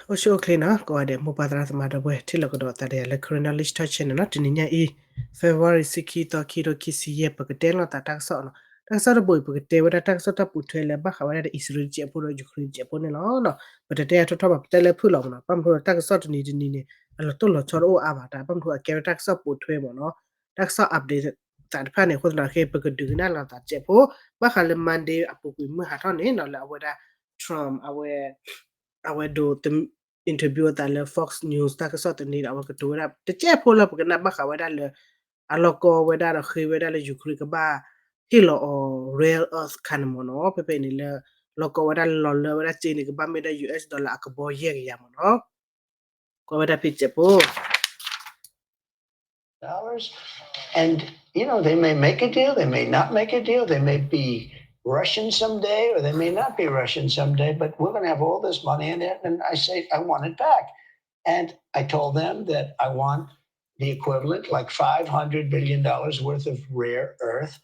အိၣ်ဆူၣ်အိၣ်ချ့နီၤ ကိးဂၤဒဲး မိၢ်ပၢ်သရၣ်သမါဒီပုၢ်ဝဲၢ် ထံၣ်လိာ်ကဒီးသးဒီးယၤလၢ Karen Knowledge Talk Channel နီၤ. တနံၤညါအံၤ February ဆံခံသီ ခံကထိခံဆံယဲၢ် ပကတဲလိာ်သးတၢ်ကစီၣ်နီၤ. တၢ်ကစီၣ်တဘိအံၤ ပကတဲဝဲဒၣ်တၢ်ကစီၣ်တၢ်ပိာ်ထွဲလၢဘၣ်ဃးဝဲဒၣ်ဒီး အံၣ်စရ့လးတစဲးဖိဒီး ယူၤခရ့ၣ်တစဲးဖိန့ၣ်လီၤ. ပတတဲအါထီၣ်ထီဘၣ် ပတဲလၢဖုၣ်လီၤမ့ၢ်နီၤ. ဘၣ်မနုၤတၢ်ကစီၣ်တနံၤတနံၤန့ၣ် အလီၤတိၢ်လီၤဆီတအိၣ်အါဘၣ် တၢ်ဘၣ်မနုၤအကဲဝဲတၢ်ကစီၣ်ပိာ်ထွဲမ့ၢ်နီၤ. တၢ်ကစီၣ် update သးတဖၣ်န့ၣ် အဃိသတးဒီး ပကဒုးကနၣ်လိာ်သးတစဲးဖိ ဘၣ်ဃးလၢ Monday အပူၤကွံာ်မုၢ်ဟးထီၣ်န့ၣ်နီၤ လၢအဝဲဒၣ် Trump အဝဲ အဝဲဒိး interview အသးလၢ Fox News တၢ်ကစီၣ်တနံၤဒီး အဝဲကတိၤဝဲဒၣ် တစဲးဖိလၢပကနၣ်ဘၣ်ဃးဝဲဒၣ်လၢ အလီၢ်ကီဝဲဒၣ်ဒီးဃ့ဝဲဒၣ်လၢ ယူၤခရ့ၣ်ကဘၣ်ဟ့ၣ်လီၤအီၤ rare earth ခါန့ၣ်မ့ၢ်နီၤ. ဖဲဖဲအံၤန့ၣ်လၢ လီၢ်ကီဝဲဒၣ်လၢလီၤလၢဝဲဒၣ်စ့န့ၣ် ကဘၣ်မ့ၢ်ဒၣ် US dollar အကဘီယဲၢ်ကယၤမ့ၢ်နီၤ. ကွဲးဝဲဒၣ်ဖဲစဲးဖိ dollars. And, you know, they may make a deal, they may not make a deal, they may be Russian someday, or they may not be Russian someday, but we're going to have all this money in there. And I say, I want it back. And I told them that I want the equivalent, like five hundred billion dollars worth of rare earth.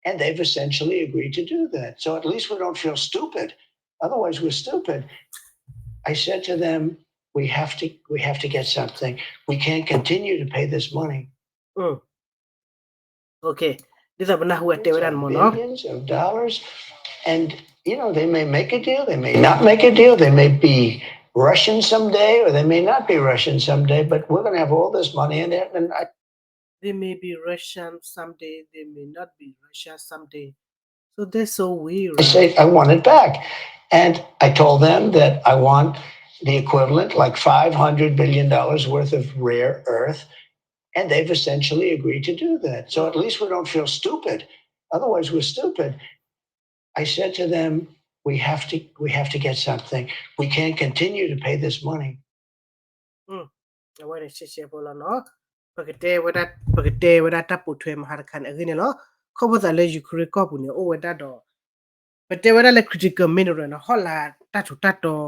And they've essentially agreed to do that. So at least we don't feel stupid. Otherwise, we're stupid. I said to them, we have to, we have to get something. We can't continue to pay this money. Okay. ဒ်သိးပနၢ်ဟူအတဲဝဲဒၣ်န့ၣ်မ့ၢ်နီၤ. Billions of dollars. And, you know, they may make a deal, they may not make a deal, they may be Russian someday, or they may not be Russian someday, but we're going to have all this money in there. And I, they may be Russian someday, they may not be Russian someday. So that's so weird, right? I say, I want it back. And I told them that I want the equivalent, like five hundred billion dollars worth of rare earth. And they've essentially agreed to do that. So at least we don't feel stupid. Otherwise, we're stupid. I said to them, we have to, we have to get something. We can't continue to pay this money. အဝဲန့ၣ် ရှဲရှဲဖိလီၤနီၤ. ပကတဲဝဲဒၣ် ပကတဲဝဲဒၣ်တၢ်ပိာ်ထွဲမဟါတခါန့ၣ် အဂ့ၢ်န့ၣ်လီၤ. ခီဖျိသးလၢ ယူၤခရ့ၣ်ကီၢ်ပူၤန့ၣ် အိၣ်ဝဲဒၣ်ဒီး ပတဲဝဲဒၣ်လၢ critical mineral နီၤ ဟီၣ်လာ်တၢ်ထူးတၢ်တီၤ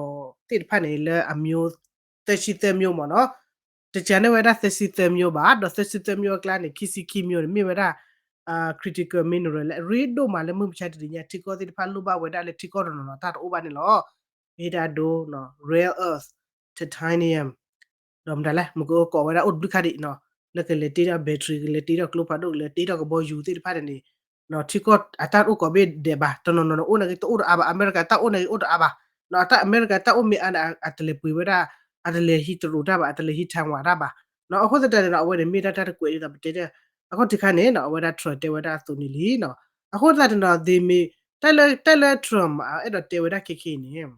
သ့ၣ်တဖၣ်န့ၣ် လၢအမျိုး သၢဆံသၢမျိုးမ့ၢ်နီၤ. တကးန့ၢ်ဝဲဒၣ် သၢဆံသၢမျိုးဘၣ် ဒီးသၢဆံသၢမျိုးအကျါန့ၣ် ခံဆံခံမျိုးန့ၣ် မ့ၢ်ဝဲဒၣ် critical mineral လၢအရ့ဒိၣ်မးလၢမုၢ်မဆါတနံၤညါ ထံကီၢ်သ့ၣ်တဖၣ်လိၣ်ဘၣ်ဝဲဒၣ်လၢထံကီၢ်တနီၤနီၤတၢ်တအိၣ်ဘၣ်န့ၣ်လီၤ. မ့ၢ်ဒၣ်ဒိ rare earth, titanium ဒီးမတၤလဲၣ် မ့ၢ်ကအိၣ်ကိးဝဲဒၣ်အိၣ်တဘျုးခါဒံးနီၤ လၢကလဲၤတ့ထီၣ် battery ကလဲၤတ့ထီၣ်ကျိဖးဒိၣ် ကလဲၤတ့ထီၣ်ကဘီယူၤသ့ၣ်တဖၣ်န့ၣ်န့ၣ် ထံကီၢ်အတၢ်အိၣ်ကိးဘ့ၣ်ဒဲးဘၣ် တနီၤနီၤန့ၣ် အိၣ်န့ၣ်က့တအိၣ်တအါဘၣ် အမဲရကၤတၢ်အိၣ်န့ၣ်က့အိၣ်တအါဘၣ် အတၢ်အမဲရကၤတၢ်အိၣ်မ့ၢ်အါန့ၣ် အတလဲၤပှ့ၤဝဲဒၣ် အတလဲၤဟံးတရူးတၢ်ဘၣ် အတလဲၤဟံး Taiwan တၢ်ဘၣ် အဃိသတးန့ၣ်ဒီး အဝဲန့ၣ်မ့ၢ်ဒၣ်တၢ်တကွဲးဒ်သိးပတဲ အဃိတခါန့ၣ်နီၤ အဝဲဒၣ် Trump တဲဝဲဒၣ်အသိးန့ၣ်လံနီၤ အဃိသတးန့ၣ်ဒီး မ့ၢ် တၢ်လၢ တၢ်လၢ Trump အဲၣ်ဒိးတဲဝဲဒၣ်ခဲခဲအံၤန့ၣ်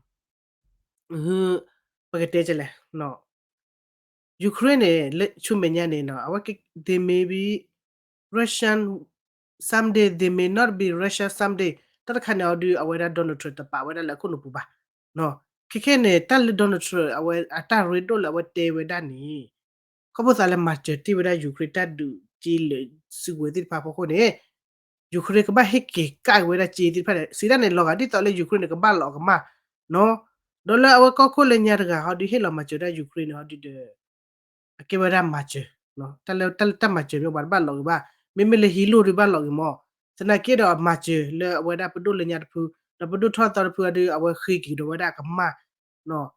ပကတဲကလဲၣ် Ukraine န့ၣ် လၢဆူမဲာ်ညါန့ၣ်နီၤ အဝဲ they may be Russian someday, they may not be Russian someday တၢ်တခါန့ၣ်အီၤဒုး အဝဲဒၣ် Donald Trump တပာ်ဝဲဒၣ်လၢအခိၣ်နူာ်ပူၤဘၣ်. ခဲခဲန့ၣ် တၢ်လၢ Donald Trump အဝဲအတၢ်ရ့ဒိၣ်လၢအဝဲတဲဝဲဒၣ်န့ၣ် ခီဖျိသးလၢမၤစၢၤတ့ၢ်ဝဲဒၣ် Ukraine တၢ်ဒုးက့လၢာ်စုကဝဲၤသ့ၣ်တဖၣ်အဖီခိၣ်န့ၣ် Ukraine ကဘၣ်ဟ့ၣ်က့ၤကၣ်က့ၤဝဲဒၣ်စ့သ့ၣ်တဖၣ်န့ၣ် စံးဒၣ်န့ၣ် လီၤဂာ်ဒ်သိးလၢ Ukraine န့ၣ် ကဘၣ်လီၤအကမၢ်နီၤ ဒီးလၢအဝဲကီၢ်ခိၣ်လၢညါတဂၤဟီဒုး ဟ့ၣ်လီၤမၤစၢၤဒၣ် Ukraine န့ၣ်ဟီဒုးဒီး အကဲဝဲဒၣ်မၤစၢၤ တၢ်လၢ တၢ်လၢတၢ်မၤစၢၤမ့ၢ်ပှၤတဘၣ်လီၤဂ့ၤဘၣ် မ့မ့ၢ်လၢဟံးလိၢ်ဒုးဘၣ်လီၤဂ့ၤမး သနာ်က့ဒီးမၤစၢၤလၢအဝဲဒၣ်ပဒိၣ်လၢညါတဖု ဒီးပဒိၣ်ထီၣ်သီတဖုအီၤဒုး အဝဲဃ့က့ၤကဒီးဝဲဒၣ်အကမၢ် ဃ့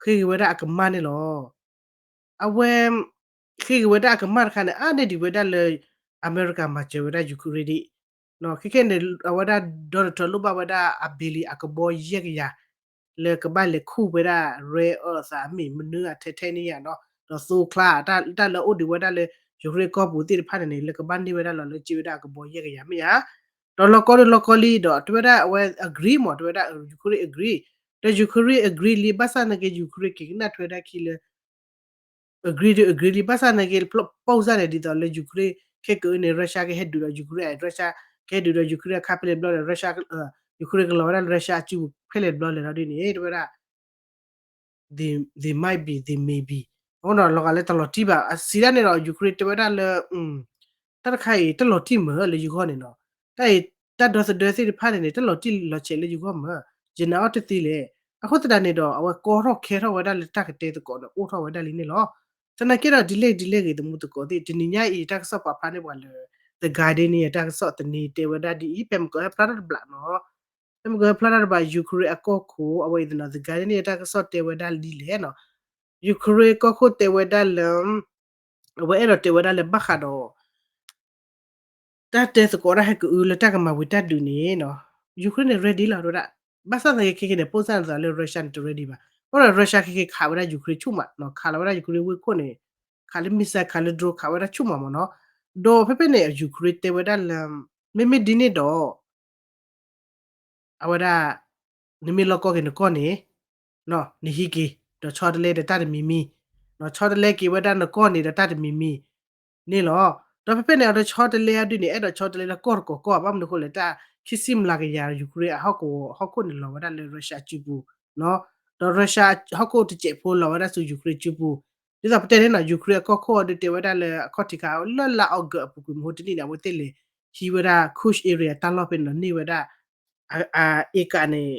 က့ၤဝဲဒၣ်အကမၢ်န့ၣ်လီၤ. အဝဲ ဃ့က့ၤဝဲဒၣ်အကမၢ်တခါန့ၣ် အါန့ၢ်ဒံးဝဲဒၣ်လၢ အမဲရကၤမၤစၢၤဝဲဒၣ် Ukraine ဒံး ခဲခဲန့ၣ် အဝဲဒၣ် Donald Trump လိၣ်ဘၣ်ဝဲဒၣ်အ billion အကဘီယဲၢ်ကယၤ လၢကဘၣ်လဲၤခူၣ်ဝဲဒၣ် rare earth အမ့ၢ်မနုၤအ titanium နီၤ ဒီးသိချါ တၢ်လၢအိၣ်ဒံးဝဲဒၣ်လၢ Ukraine ကီၢ်ပူၤသ့ၣ်တဖၣ်န့ၣ်န့ၣ် လၢကဘၣ်န့ၢ်ဝဲဒၣ်လီၤလၢစ့ဝဲဒၣ်အကဘီယဲၢ်ကယၤမ့ၢ်ဧါ ဒီးလီၢ်ကီဒုးလီၢ်ကီလံဒီး တဲဝဲဒၣ်အဝဲ agree မး တဲဝဲဒၣ် Ukraine agree ဒီး Ukraine agree လံ ဘၣ်ဆၣ်နာ်က့ Ukraine က့ၤကနၣ်ထွဲဒၣ်ခံလၢ agree ဒုး agree လံ ဘၣ်ဆၣ်နာ်က့ ပီၣ်စၢ်န့ၣ် ဒ်သိးလၢ Ukraine ခဲကနံၣ်အံၤန့ၣ် Russia ကဟဲဒုးဒီး Ukraine, Russia ကဟဲဒုးဒီး Ukraine အခါဖဲလဲၣ်ဘျီလဲၣ် Russia, Ukraine ကလီၤဝဲဒၣ်လၢ Russia အစုပူၤဖဲလဲၣ်ဘျီလဲၣ်လီၤဒ်န့ၣ် တဲဝဲဒၣ် they, they might be, they may be အဃိနီၤ လီၤဂာ်လၢတလီၤတံၢ်ဘၣ် အစံးဒၣ်န့ၣ်ဒီး Ukraine တဲဝဲဒၣ်လၢ တၢ်တခါအံၤ တလီၤတံၢ်မးလၢယဂီၢ်န့ၣ်နီၤ တၢ်အံၤ တၢ်ဒီသဒၢသ့ၣ်တဖၣ်န့ၣ်န့ၣ် တလီၤတံၢ်လီၤဆဲးလၢယဂီၢ်မး ယနာ်အီၤတသ့လဲၣ် အဃိသတးန့ၣ်ဒီး အဝဲကီထီၣ်ခဲထီၣ်ဝဲဒၣ်လၢတၢ်ကတဲသကိးန့ၣ် အိၣ်ထီၣ်ဝဲဒၣ်လံန့ၣ်လီၤ. သနာ်က့ဒီး ဒ်လဲၣ်ဒ်လဲၣ်ဂ့ၤ သမူသကိးသ့ၣ် တနံၤညါအံၤ တၢ်ကစီၣ်ပာ်ဖျါန့ၢ်ပှၤလၢ The Guardian န့ၣ် တၢ်ကစီၣ်တနံၤတဲဝဲဒၣ်ဒ်အံၤ ဖဲမကီၢ်ဟဲဖျါထီၣ်တဘျီနီၤ ဖဲမ့ၢ်ကဖျါတၢ်တဘၣ် Ukraine အကီၢ်ခိၣ် အဝဲအံၤသနီၤ သဂၤန့ၣ် တၢ်ကစီၣ်တဲဝဲဒၣ်လံလဲၣ်နီၤ, Ukraine ကီၢ်ခိၣ်တဲဝဲဒၣ်လၢ အဝဲအဲၣ်ဒိးတဲဝဲဒၣ်လၢဘၣ်ဃးဒီး တၢ်တဲသကိးတၢ်ဟဲကအုလၢတၢ်ကမၤဝံၤတၢ်ဒုးန့ၣ်နီၤ, Ukraine န့ၣ် ready လီၤ တဲဝဲဒၣ်. ဘၣ်ဆၣ်သနာ်က့ခဲကနံၣ်န့ၣ် ပိၢ်စၢ်န့ၣ်သိးလၢ Russia န့ၣ် တ ready ဘၣ်. အဃိဒီး Russia ခဲကနံၣ်ခးဝဲဒၣ် Ukraine ဆူၣ်မးနီၤ, ခးလီၤဝဲဒၣ် Ukraine ဝ့ၢ်ခိၣ်န့ၣ်, ခးလၢ missile ခးလၢ drone ခးဝဲဒၣ်ဆူၣ်မးမ့ၢ်နီၤ. ဒီးဖဲဖဲန့ၣ် Ukraine တဲဝဲဒၣ်လၢ မ့မ့ၢ်ဒ်န့ၣ်ဒီး အဝဲဒၣ် နမ့ၢ်လီၢ်ကီၢ်က့ၤနကီၢ်န့ၣ် နဟံးက့ၤ ဒီးဆီတလဲဒီးတၢ်တမံၤမံၤ, ဒီးဆီတလဲက့ၤဝဲဒၣ်နကီၢ်န့ၣ်ဒီးတၢ်တမံၤမံၤန့ၣ်လီၤ. ဒီးဖဲဖဲန့ၣ် အဝဲဒၣ်ဆီတလဲအဒုန့ၣ် အဲၣ်ဒိးဆီတလဲလၢကီၢ်တကီၢ်ကီၢ် ဘၣ်မနုၤအဃိလဲၣ် တၢ်ခံဆံမျးကယၤ Ukraine အဟီၣ်ကဝီၤဟီၣ်ခိၣ်န့ၣ်လီၤဝဲဒၣ်လၢ Russia စုပူၤနီၤ, ဒီး Russia ဟီၣ်ခိၣ်တစဲးဖိလီၤဝဲဒၣ်ဆူ Ukraine စုပူၤ, ဒ်သိးပတဲန့ၣ်နီၤ Ukraine အကီၢ်ခိၣ်အဒုတဲဝဲဒၣ်လၢအခီၣ်ထံးခါလၢလါ August အပူၤကွံာ်မဟိတနံၣ်န့ၣ် အဝဲသ့ၣ်လဲၤဟံးဝဲဒၣ် Kursk area တၢ်လီၢ်ဖဲန့ၣ်ဒီးန့ၢ်ဝဲဒၣ် အ acre န့ၣ်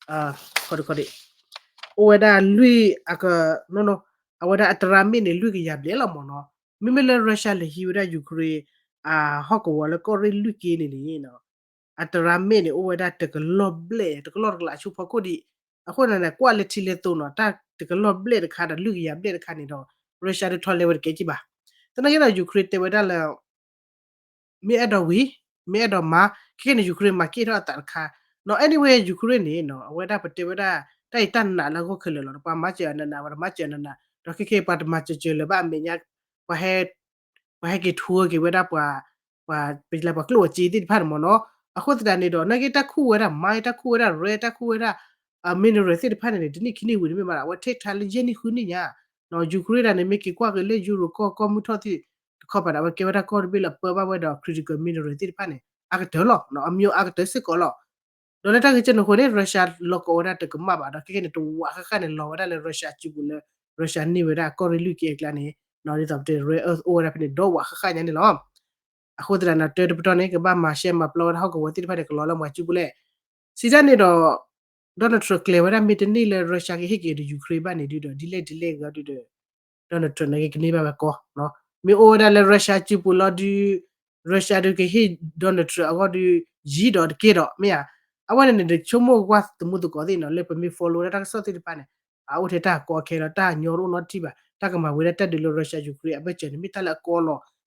အိၣ်ဝဲဒၣ်လွံၢ် အက အဝဲဒၣ်အတရၣ်မ့ၣ်န့ၣ် လွံၢ်ကယၤဘျဲၣ်လီၤမ့ၢ်နီၤ. မ့မ့ၢ်လၢ Russia လဲၤဟံးဝဲဒၣ် Ukraine အဟီၣ်ကဝီၤလၢကီၢ်ရ့ၣ်လွံၢ်က့န့ၣ်န့ၣ် အတရၣ်မ့ၣ်န့ၣ် အိၣ်ဝဲဒၣ်တကလီၢ်ဘျဲၣ် တကလီၢ်တကလးဆူဖီခိၣ်ဒံး. အဃိန့ၣ် ကွၢ်လၢထံလၢသိနီၤ တၢ်တကလီၢ်ဘျဲၣ်တခါဒီးလွံၢ်ကယၤဘျဲၣ်တခါန့ၣ်ဒီး Russia ဒုးထီၣ်လဲဝဲတကဲက့ၤဘၣ်. သနာ်က့ဒီး Ukraine တဲဝဲဒၣ်လၢ မ့ၢ်အဲၣ်ဒိးဝံၤ မ့ၢ်အဲၣ်ဒိးမၤ ခဲကနံၣ်န့ၣ် Ukraine မၤက့ၤထီၣ်အသးတခါနီၤ. Anyway Ukraine န့ၣ်နီၤ အဝဲဒၣ်ပတဲဝဲဒၣ် တၢ်အံၤတၢ်နာ်လၢအဂီၢ်ခဲလၢာ်လီၤ. ပှၤမၤစၢၤအနးနး ပှၤတမၤစၢၤအနးနး ဒီးခဲကနံၣ်ပှၤတမၤစၢၤစၢၤလၢၤဘၣ်အမဲာ်ညါ ပှၤဟဲ ပှၤဟဲက့ၤထိက့ၤဝဲဒၣ်ပှၤ ပှၤ ပှၤကျိၣ်ပှၤစ့သ့ၣ်တဖၣ်န့ၣ်မ့ၢ်နီၤ. အဃိသတးန့ၣ်ဒီး နာ်က့တၢ်ခူၣ်ဝဲဒၣ် mine တၢ်ခူၣ်ဝဲဒၣ် rare တၢ်ခူၣ်ဝဲဒၣ် mineral သ့ၣ်တဖၣ်န့ၣ်န့ၣ် တနံၣ်ခံနံၣ်ဝံၤတမ့ၢ်ဘၣ်ဒီး အဝဲထဲထါလၢယဲၢ်နံၣ်ဃုနံၣ်ညါနီၤ. Ukraine ဒၣ်န့ၣ် မ့ၢ်က့ၤကွၢ်က့ၤလၢ Europe ကီၢ် ကီၢ်မုၢ်ထီၣ်သ့ၣ်တခီပၤဒီး အဝဲကဲဝဲဒၣ်ကီၢ်တဘ့ၣ်လၢအပၢဘၣ်ဝဲဒီး critical mineral သ့ၣ်တဖၣ်န့ၣ် အကတၢၢ်လီၤ. အမ့ၢ်အကတၢၢ်စ့ၢ်ကီးလီၤ. ဒီးလၢတၢ်ဂ့ၢ်ကဲန့ၣ်အဃိန့ၣ် Russia လီၤကီးဝဲဒၣ်တကမၣ်ဘၣ်ဒီး ခဲကနံၣ်န့ၣ် တဝးဃၣ်ဃၣ်န့ၣ် လီၤဝဲဒၣ်လၢ Russia စုပူၤလၢ Russia န့ၢ်ဝဲဒၣ်ကီၢ်ရ့ၣ်လွံၢ်က့အကျါန့ၣ် ဒ်သိးပတဲ rare earth အိၣ်ဝဲဒၣ်ဖဲန့ၣ်ဒီးဝးဃၣ်ဃၣ်ညါန့ၣ်လီၤ. အဃိသတးန့ၣ် တၢတပတီၢ်န့ၣ် ကဘၣ်မၤရှဲမၤပျီဝဲဒၣ်ဟီၣ်ကဝီၤသ့ၣ်တဖၣ်န့ၣ် ကလီၤလၢမၤစုပူၤလဲၣ်. စံးတၢ်န့ၣ်ဒီး Donald Trump ကျဲၤဝဲဒၣ်မ့ၢ်တန့ၢ်လၢ Russia ကဟ့ၣ်က့ၤဒီး Ukraine ဘၣ်န့ၣ်ဒုဒီး ဒ်လဲၣ်ဒ်လဲၣ်ဂ့ၤဒုဒီး Donald Trump န့ၣ်က့ၤကန့ၢ်ဘၣ်ဝဲကီ မ့ၢ်အိၣ်ဝဲဒၣ်လၢ Russia စုပူၤလီၤဒု Russia ဒုကဟ့ၣ် Donald Trump အဂီၢ်ဒု ယံၤဒီးတကဲဒီးမ့ၢ်ဧါ. အဝဲန့ၣ်န့ၣ် ဆိကမိၣ်ကွၢ်သမူသကိးသ့ၣ်နီၤ လၢပမ့ၢ် follow ဝဲဒၣ်တၢ်ကစီၣ်သ့ၣ်တဖၣ်န့ၣ် အအိၣ်ထဲတၢ်ကီခဲလီၤ တၢ်ညီတအိၣ်နီတထံၣ်ဘၣ် တၢ်ကမၤဝဲဒၣ်တၢ်ဒုးလၢ Russia Ukraine အဘၢၣ်စၢၤန့ၣ် မ့ၢ်တၢ်လၢအကီ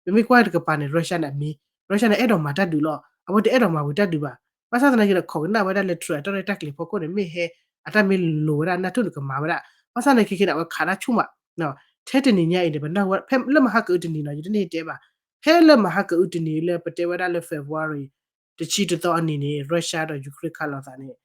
လီၤ. ပမ့ၢ်ကွၢ်တကပၤန့ၣ် Russia န့ၣ်အမံၤ Russia န့ၣ် အဲၣ်ဒိးမၤတၢ်ဒုးလီၤ. အဝဲတအဲၣ်ဒိးမၤဝံၤတၢ်ဒုးဘၣ်. ဘၣ်ဆၣ်သနာ်က့ဒီး ခိးကနၣ်ဝဲဒၣ်လၢ Trump အတၢ်ရဲၣ်တၢ်ကျဲၤဖီခိၣ်န့ၣ် မ့ၢ်ဟဲ အတၢ်မ့ၢ်လိၤဝဲဒၣ် NATO န့ၣ်ကမၤဝဲဒၣ်. ဘၣ်ဆၣ်သနာ်က့ခဲကနံၣ် အဝဲခးတၢ်ဆူၣ်မး ထဲတနံၤညါအံၤန့ၣ် ပနၢ်ဟူဝဲ ဖဲလၢမဟါကအုတနံၤနီၤ ယတန့ၢ်တဲဘၣ် ဖဲလၢမဟါကအုတနံၤလၢပတဲဝဲဒၣ်လၢ February တဆံတသီအနံၤန့ၣ် Russia ဒီး Ukraine ခးလိာ်သးန့ၣ်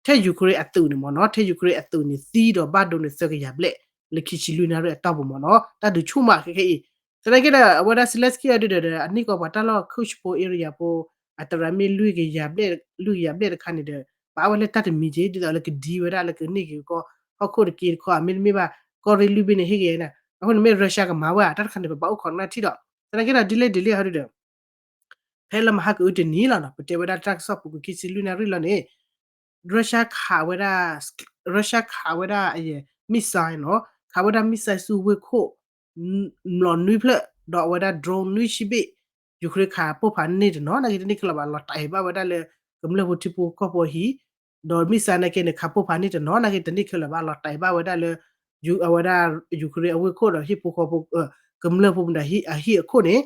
ထဲ Ukraine အသုးန့ၣ်မ့ၢ်နီၤ ထဲ Ukraine အသုးန့ၣ် သံဒီးဘၣ်ဒိန့ၣ် သၢကယၤဘျဲၣ် လၢခံဆံလွံၢ်နၣ်ရံၣ်အတီၢ်ပူၤမ့ၢ်နီၤ တၢ်ဒုးဆူၣ်မးခဲခဲအံၤ. သနာ်က့ဒီး အဝဲဒၣ် Zelenskyy အဒုဒီး အနံၣ်ကီၢ်ပှၤတၢ်လီၢ် Kursk ဖိ area ဖိ အတရၣ်မ့ၢ်လွံၢ်ကယၤဘျဲၣ် လွံၢ်ကယၤဘျဲၣ်တခါန့ၣ်ဒီး ပာ်ဝဲလၢတၢ်တမံၤက့ ဒ်သိးလၢကဒံဝဲဒၣ်လၢကန့ၢ်က့ၤကီၢ် ဟီၣ်ခိၣ်တက့တခီ အမ့တမ့ၢ်ဘၣ် ကီၢ်ရ့ၣ်လွံၢ်ဘ့ၣ်န့ၣ်ဟ့ၣ်က့ၤန့ၣ် အဃိန့ၣ်မ့ၢ် Russia ကမၤဝဲ တၢ်တခါန့ၣ် ပဘၣ်အိၣ်ခိးကနၣ်ထံၣ်ဒီး သနာ်က့ဒီး ဒ်လဲၣ်ဒ်လဲၣ်ဟီဒုဒီး ဖဲလၢမဟါကအုတနံၤလီၤနီၤ ပတဲဝဲဒၣ်တၢ်ကစီၣ်ပူၤကွံာ်ခံဆံလွံၢ်နၣ်ရံၣ်လီၤန့ၣ် Russia ခးဝဲဒၣ် Russia ခးဝဲဒၣ်အ missile နီၤ ခးဝဲဒၣ် missile ဆူဝ့ၢ်ခိၣ် မျိာ်နွံဖျၢၣ် ဒီးအဝဲဒၣ် drone နွံဆံဘ့ၣ် Ukraine ခးပိၢ်ဖးန့ၢ်တနီၤ နာ်က့တန့ၢ်ခဲလၢာ်ဘၣ် လီၤတဲာ်ဘၣ်ဝဲဒၣ်လၢ ကမျၢၢ်ဖိထံဖိကီၢ်ဖိအဟံၣ် ဒီး missile နာ်က့န့ၣ် ခးပိၢ်ဖးန့ၢ်တနီၤ နာ်က့တန့ၢ်ခဲလၢာ်ဘၣ် လီၤတဲာ်ဘၣ်ဝဲဒၣ်လၢ အဝဲဒၣ် Ukraine အဝ့ၢ်ခိၣ်ဒီးဟံၣ်ဖိဃီဖိ ကမျၢၢ်ဖိမုၢ်ဒီးအဟံၣ်အခိၣ်န့ၣ်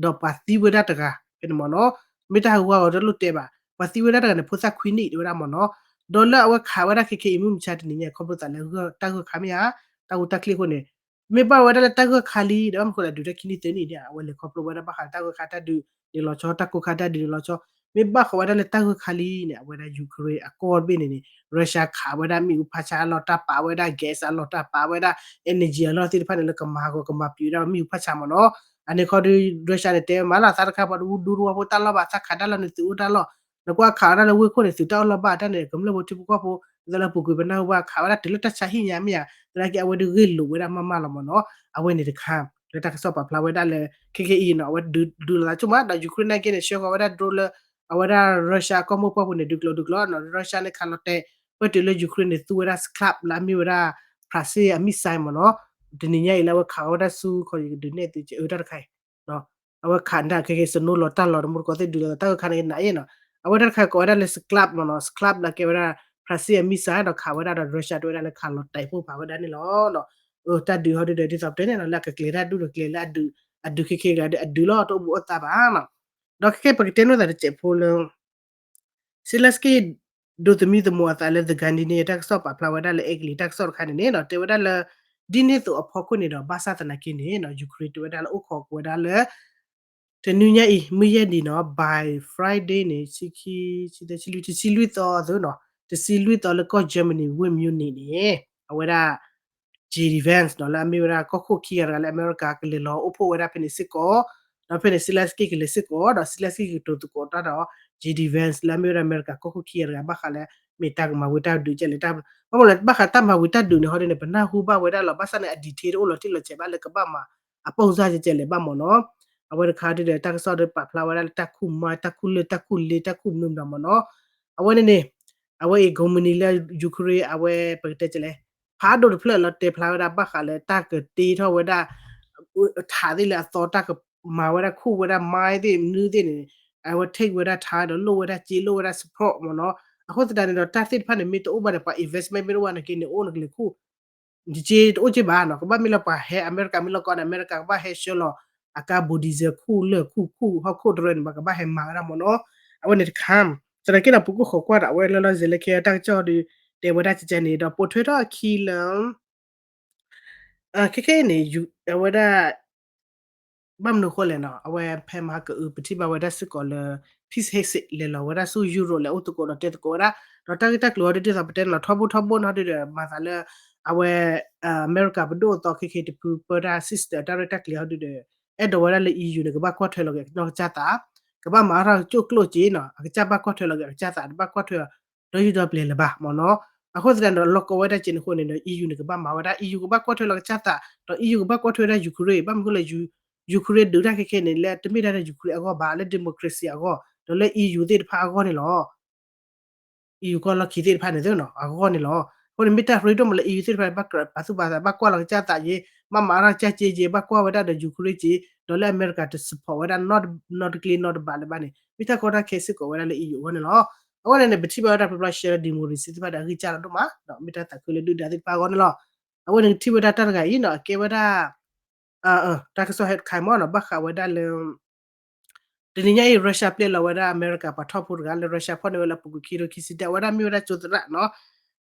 ဒီးပှၤသံဝဲဒၣ်တဂၤဖဲန့ၣ်မ့ၢ်နီၤ မ့ၢ်တၢ်ဟးဂူာ်ဟးဂီၤတလိၣ်တဲဘၣ် ပှၤသံဝဲဒၣ်တဂၤန့ၣ် ဖိသၣ်ခွံနံၣ်တဲဝဲဒၣ်မ့ၢ်နီၤ ဒီးလၢအဝဲခးဝဲဒၣ်ခဲခဲအံၤမုၢ်မဆါတနံၤညါ ခီဖျိသးလၢတၢ်ဂၢၢ်ခါမ့ၢ်ဧါ တၢ်ဂိၢ်တၢ်ကျ့ၢ်အဃိန့ၣ် မ့ၢ်ဘၣ်ဝဲဒၣ်လၢတၢ်ဂၢၢ်ခါလံ ဒီးဘၣ်မနုၤဃိလဲၣ် ဒုးတၢ်ခံနံၣ်သၢနံၣ်န့ၣ် အဝဲလဲၤခီဖျိဝဲဒၣ်ဘၣ်ဃးတၢ်ဂၢၢ်ခါတၢ်ဒုးန့ၣ်လီၤဆီ တၢ်ကိၢ်ခါတၢ်ဒုးန့ၣ်လီၤဆီ မ့ၢ်ဘၣ်ဃးဝဲဒၣ်လၢတၢ်ဂၢၢ်ခါလံန့ၣ် အဝဲဒၣ် Ukraine အကီၢ်တဘ့ၣ်န့ၣ်န့ၣ် Russia ခးဝဲဒၣ်မ့ၣ်အူဖးဆါအလီၢ်တၢ်ပာ်ဝဲဒၣ် gas အလီၢ်တၢ်ပာ်ဝဲဒၣ် energy အလီၢ်သ့ၣ်တဖၣ်န့ၣ် လၢကမၤဟးဂီၤကမၤပျုးဒၣ်မ့ၣ်အူဖးဆါမ့ၢ်နီၤ အန့ၣ်ခီဒီး Russia န့ၣ် တဲမးလီၤ သးတခါပှၤတဝူဒူတဝီဖိတၢ်လီၢ်ဘၣ် သးခးတၢ်လီၢ်န့ၣ်သုးအိၣ်တၢ်လီၢ် နကွၢ်ခးဝဲဒၣ်လၢဝ့ၢ်ခိၣ်န့ၣ် သုးတၢ်အိၣ်လီၢ်ဘၣ်တၢ်န့ၣ် ကမျၢၢ်ဖိထံဖိကီၢ်ဖိ ဒ်သိးလၢပူၤကွံာ်ပနၢ်ဟူဘၣ်ခးဝဲဒၣ်တုၤလၢတၢ်ဆါဟံၣ်ညါမ့ၢ်ဧါ သနာ်က့အဝဲဒၣ်ဂ့ၢ်လိာ်ဝဲဒၣ်မးမးလီၤမ့ၢ်နီၤ အဝဲန့ၣ်တခါ လၢတၢ်ကစီၣ်ပာ်ဖျါဝဲဒၣ်လၢ ခဲခဲအံၤနီၤ အဝဲဒုးဒုးလိာ်သးဆိကမး ဒီး Ukraine နာ်က့န့ၣ် ဆှၢဃီၤဝဲဒၣ် drone လၢ အဝဲဒၣ် Russia ကီၢ်မိၢ်ပှၢ်ပူၤန့ၣ် ဒုးကျိၤဒုးကျိၤနီၤ Russia န့ၣ်ခးလီၤတဲာ် ပၢၢ်တုၤလၢ Ukraine န့ၣ် သူဝဲဒၣ် Scalp လၢအမ့ၢ်ဝဲဒၣ် ဖရၣ်စ့ၣ်အ missile မ့ၢ်နီၤ တနံၤညါအံၤလၢအဝဲခးဃီၤဝဲဒၣ်ဆူ ခီယကဒုးနဲၣ်သုအၢတၢ်တခါအံၤ အဝဲခးဒၣ်ခဲက့ၤ snow လီၤတၢ်လီၤ တမူတကိးသ့ၣ်ဒုးလီၤတၢ်ဂၢၢ်ခါန့ၣ် နၤအ့ၣ်နီၤ အဝဲတၢ်တခါကိးဝဲဒၣ်လၢ Scalp မ့ၢ်နီၤ, Scalp လၢကဲဝဲဒၣ် Russia အ missile ဒီးခးဝဲဒၣ်ဒီး Russia တဲဝဲဒၣ်လၢခးလီၤတဲာ်ဖိဖးဝဲဒၣ်န့ၣ်လီၤ. တၢ်ဒုးဟီဒုဒီး ဒ်သိးပတဲန့ၣ်နီၤ လၢအကကျဲၤတၢ်ဒုးဒီးကျဲၤလၢအဒုး, အဒုးခဲခဲဂၤဒီး အဒုးလီၤ တအိၣ်ဘူးအိၣ်သါဘၣ်နီၤ. ဒီးခဲခဲပကတဲနီၢ်သးတစဲးဖိလၢ Zelenskyy ဒိးသမံသမိးအသးလၢ The Guardian တၢ်ကစီၣ်ပာ်ဖျါဝဲဒၣ်လၢအဲကလံးတၢ်ကစီၣ်တခါန့ၣ်န့ၣ်ဒီး တဲဝဲဒၣ်လၢ ဒ်န့ၣ်အသိးအဖီခိၣ်န့ၣ်ဒီး ဘၣ်ဆၣ်သနာ်က့န့ၣ် Ukraine တဲဝဲဒၣ်လၢအိၣ်ခိးကွံာ်ဝဲဒၣ်လၢ တနွံညါအံၤ မုၢ်ယဲၢ်နံၤနီၤ by Friday န့ၣ် ဆံခံ, ဆံသၢ, ဆံလွံၢ်, တဆံလွံၢ်သီအသိးနီၤ, တဆံလွံၢ်သီလၢကီၢ် Germany ဝ့ၢ် Munich န့ၣ် အဝဲဒၣ် J D Vance နီၤ လၢအမ့ၢ်ဝဲဒၣ်ကီၢ်ခိၣ်ခံဂၤတဂၤလၢ အမဲရကၤကလဲၤလီၤအိၣ်ဖှိၣ်ဝဲဒၣ်ဖဲန့ၣ်စ့ၢ်ကီး, ဒီးဖဲန့ၣ် Zelenskyy ကလဲၤစ့ၢ်ကီး ဒီး Zelenskyy ကတိၤသကိးတၢ်ဒီး J D Vance လၢအမ့ၢ်ဝဲဒၣ်အမဲရကၤကီၢ်ခိၣ်ခံဂၤတဂၤ ဘၣ်ဃးလၢ မ့ၢ်တၢ်ကမၤဝံၤတၢ်ဒုးကဲလဲၣ်, ဘၣ်မနုၤလၢဘၣ်ဃးတၢ်မၤဝံၤတၢ်ဒုးန့ၣ်ဟီဒ်န့ၣ် ပနၢ်ဟူဘၣ်ဝဲဒၣ်လီၤ, ဘၣ်ဆၣ်န့ၣ် အ detail တအိၣ်လီၤတံၢ်လီၤဆဲးဘၣ်လၢကဘၣ်မၤအပိၢ်စၢ်ကဲလဲၣ်ဘၣ်မ့ၢ်နီၤ. အဝဲတခါဒ်ဒီး တၢ်ကစီၣ်ဒီးပာ်ဖျါဝဲဒၣ်လၢတၢ်ခူၣ်မါ တၢ်ခူၣ်လၢၢ် တၢ်ခူၣ်လ့ တၢ်ခူၣ်မနုၤမတၤမ့ၢ်နီၤ. အဝဲန့ၣ်န့ၣ် အဝဲအံၤ ကိးမုၢ်နံၤလၢ Ukraine အဝဲပကတဲကဲလဲၣ် ဖးဒိၣ်တဖျၢၣ်လီၤ တဲဖျါဝဲဒၣ်ဘၣ်ဃးလၢတၢ်ကတ့ထီၣ်ဝဲဒၣ် ထးသ့ၣ်လၢအသီ တၢ်ကမၤဝဲဒၣ်ခူၣ်ဝဲဒၣ် mine သ့ၣ် နုသ့ၣ်န့ၣ် အဝဲ take ဝဲဒၣ်ထးဒီးလိၣ်ဝဲဒၣ်စ့ လိၣ်ဝဲဒၣ် support မ့ၢ်နီၤ. အဃိသတးန့ၣ်ဒီး တၢ်သ့ၣ်တဖၣ်န့ၣ် မ့ၢ်တအိၣ်ဘၣ်ဒီး ပှၤ investment မ့ၢ်တအိၣ်ဘၣ်နာ်က့န့ၣ် အိၣ်နကလဲၤခူၣ် ယက့တအိၣ်က့ဘၣ်နီၤ, ကဘၣ်မ့ၢ်လၢပှၤဟဲ အမဲရကၤမ့ၢ်လီၢ်ကီၢ်န့ၣ် အမဲရကၤကဘၣ်ဟဲဆှၢလီၤ အကါ bulldozer ခူၣ်လၢၢ်ခူၣ်ခူၣ်ဟီၣ်ခိၣ်တရၢန့ၣ် ပှၤကဘၣ်ဟဲမၤဝဲဒၣ်မ့ၢ်နီၤ. အဝဲန့ၣ်တခါ သနာ်က့ဒီး ပကအိၣ်ခိးကွၢ်ဒီးအဝဲလၢလီၢ်စဲၤလၢခဲအံၤတၢ်ကစီၣ်ဒီး တဲဝဲဒၣ်ကကဲန့ၣ်ဒီး ပိာ်ထွဲထီၣ်အခံလၢ ခဲခဲအံၤန့ၣ် အဝဲဒၣ် ဘၣ်မနုၤအဃိလဲၣ်နီၤ, အဝဲဖဲမဟါကအု ပထံၣ်ဘၣ်ဝဲဒၣ်စ့ၢ်ကီးလၢ Pete Hegseth လဲၤလီၤဝဲဒၣ်ဆူ Europe လဲၤအိၣ်သကိးဒီးတဲသကိးဝဲဒၣ်, ဒီးတၢ်ဂ့ၢ်တၢ်ကျိၤအီၤဒ်သိးပတဲန့ၣ်လီၤ ထီဘိထီဘိနီၤဒ်ဒီး မၤသးလၢ အဝဲ အမဲရကၤပဒိၣ်အသီခဲခဲတဖုပၢတၢ် sister တၢ်ရဲၣ်တၢ်ကျဲၤအီၤဒ်ဒီး အဲၣ်ဒိးဝဲဒၣ်လၢ E U န့ၣ် ကဘၣ်ကွၢ်ထွဲလီၤက့ၤကညီကစၢ်သး, ကဘၣ်မၤအါထီၣ်ကၠိၣ်ကျိၣ်က့နီၤ, အကစၢ်ဘၣ်ကွၢ်ထွဲလီၤက့ၤအကစၢ်သး တဘၣ်ကွၢ်ထွဲအီၤ ဒီးယူၢ်ဒီပျဲၤလၢၤဘၣ်မ့ၢ်နီၤ. အဃိသတးန့ၣ်ဒီး လီၢ်ကီဝဲဒၣ်က့န့ၣ်အဃိန့ၣ်ဒီး E U န့ၣ် ကဘၣ်မၤဝဲဒၣ် E U ကဘၣ်ကွၢ်ထွဲလီၤကစၢ်သး, ဒီး E U ကဘၣ်ကွၢ်ထွဲဝဲဒၣ် Ukraine ဘၣ်မနုၤအဃိလဲၣ် Ukraine ဒုးတၢ်ခဲခဲန့ၣ် လၢတမ့ၢ်ဒၣ်လၢ Ukraine အဂီၢ်ဘၣ် လၢ democracy အဂီၢ် ဒီးလၢ E U သ့ၣ်တဖၣ်အဂီၢ်န့ၣ်လီၤ. E U ကီၢ်လီၢ်ခံသ့ၣ်တဖၣ်န့ၣ်သ့နီၤ အဂီၢ်န့ၣ်လီၤ. အဃိန့ၣ် မ့ၢ်တၢ်ရ့ဒိၣ်မးလၢ E U သ့ၣ်တဖၣ် ဘၣ်ပာ်သူၣ်ပာ်သး ဘၣ်ကွၢ်လီၤကစၢ်သးယ့, ဘၣ်မၤအါထီၣ်ကစၢ်က့ယ့, ဘၣ်ကွၢ်ဝဲဒၣ်ဒီး Ukraine က့, ဒီးလၢအမဲရကၤတ support ဝဲဒၣ် နီတကျ့နီတဘးလၢၤဘၣ်န့ၣ် မ့ၢ်တၢ်ကီတၢ်ခဲစ့ၢ်ကီး ဝဲဒၣ်လၢ E U အဂီၢ်န့ၣ်လီၤ. အဃိန့ၣ်န့ၣ် ပထံၣ်ဘၣ်ဝဲဒၣ်ဖျါဖျါရှဲလၢ democracy သ့ၣ်တဖၣ်ဒီး အဂံၢ်စၢ်လီၤဒိၣ်မး ဒီးမ့ၢ်တၢ်သးခုလၢဒုၣ်ဒါသ့ၣ်တဖၣ်အဂီၢ်န့ၣ်လီၤ. အဝဲန့ၣ်ကထံၣ်ဝဲဒၣ်တၢ်တဂၤအံၤနီၤ အကဲဝဲဒၣ် တၢ်ကစီၣ်ဟဲတခါအံၤမ့ၢ်နီၤ ဘၣ်ဃးဝဲဒၣ်လၢ တနံၤညါအံၤ Russia ပျဲလီၤဝဲဒၣ်အမဲရကၤပှၤထီၣ်ဖိတဂၤလၢ Russia ဖီၣ်န့ၢ်ဝဲလၢအပူၤကွံာ်ခံကထိခံဆံတၢ အဝဲဒၣ်မ့ၢ်ဝဲဒၣ်ကၠိသရၣ်နီၤ,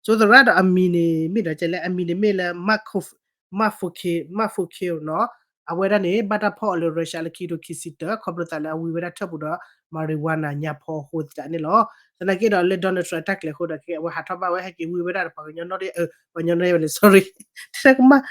ကၠိသရၣ်ဒီးအမံၤန့ၣ် မ့ၢ်ဒီးကဲလၢအမံၤန့ၣ်မ့ၢ်လၢ Mark Fo-, Mark Fo-, Mark Fokil နီၤ, အဝဲဒၣ်န့ၣ် ဘၣ်တၢ်ဖီၣ်အီၤလၢ Russia လၢခံကထိခံဆံတၢ ခီဖျိသးလၢအဝံဝဲဒၣ်ထၢၣ်ပူၤဒီး marijuana ညါဖီအဃိသတးန့ၣ်လီၤ. သနာ်က့ဒီးလၢ Donald Trump တၢ်ကျဲၤအဃိဒီး အဝဲဟးထီၣ်ဘၣ်ဝဲဟဲက့ၤဝံဝဲဒၣ်ဒီးပှၤကညီနီၢ်တယၢ် ပှၤကညီနီၢ်တယၢ်ဝဲလဲၣ် sorry တၢ်ကမၣ်